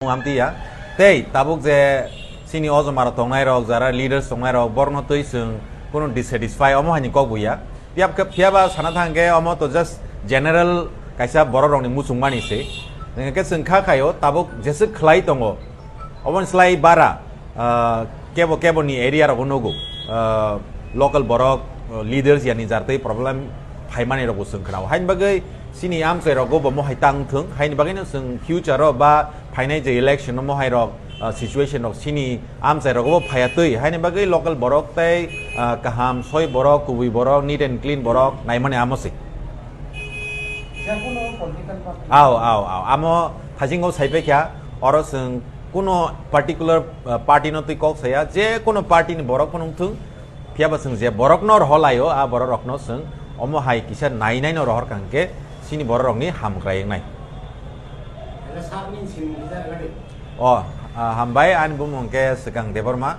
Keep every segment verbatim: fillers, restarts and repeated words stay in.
Amtiya. Tei tabuk je chini ojoma rok tongnai rok, jara leaders tongnai rok, borno twi chwng kunu dissatisfy omo haini kok buya. Phiya khe, phiya ba sana thang khe omo to just general kaisa borok rokni muchungmani se. Hingkhe chwng kha khaio tabuk jeswk khlai tongo. Oboni slai bara, ah, kebo kebo ni area rogo nugo. Ah, local borok, ah, leaders yani jartwi problem phaimani rokbo chwng khnao. Haini bagwi chini amchai rogo bo mohai tang thung. Haini bagwino chwng future o ba phainai je election o mohai rok, ah, situation rok chini amchai rogo bo phaya twi. Haini bagwi local borok tei, ah, kaham soi borok, kubui borok, neat and clean borok naimani amo se. Aw, aw, aw. Amo hajingo saipai kha, oro chwng kuno particular, ah, party no twi kok saya, je kuno party ni borok phunung thung, phiya ba chwng je borok no rohor laio, a borok rok no chwng omo hai kisa nai nai no rohor kang khe chini borok rok ni hamkrai wngnai. O, ah, hambai, ani bumung khe Swkang Debbarma.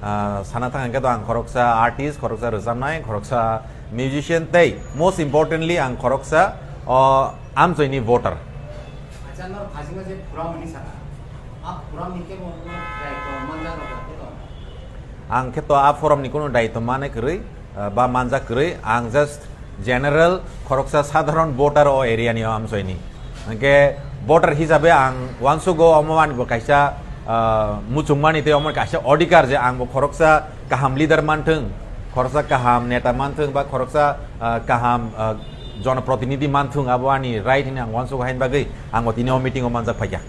Ah, sana thang khe to ang khoroksa artist, khoroksa rwchapnai, khoroksa musician tei most importantly ang khoroksa o amchoini voter. Acha, nor phasingo je forum ni saka, a forum ni kebo no daityo manjak rok khe to? Ang khe to a forum ni kuno daityo mane kwrwi, ah, ba manjak kwrwi, ang just general khoroksa sadharon voter o area ni o amchoini. Hingkhe voter hisabe ang uansugo omo ani bo kaisa, ah, muchungmani tei omo kaisa odhikar je ang bo khoroksa kaham leader manthung, khoroksa kaham neta manthung ba khoroksa, ah, kaham, ah, jonoprotinidhi manthung abo ani right hini ang uansugo haini bagwi ang bo tini o meeting o manjak phaikha.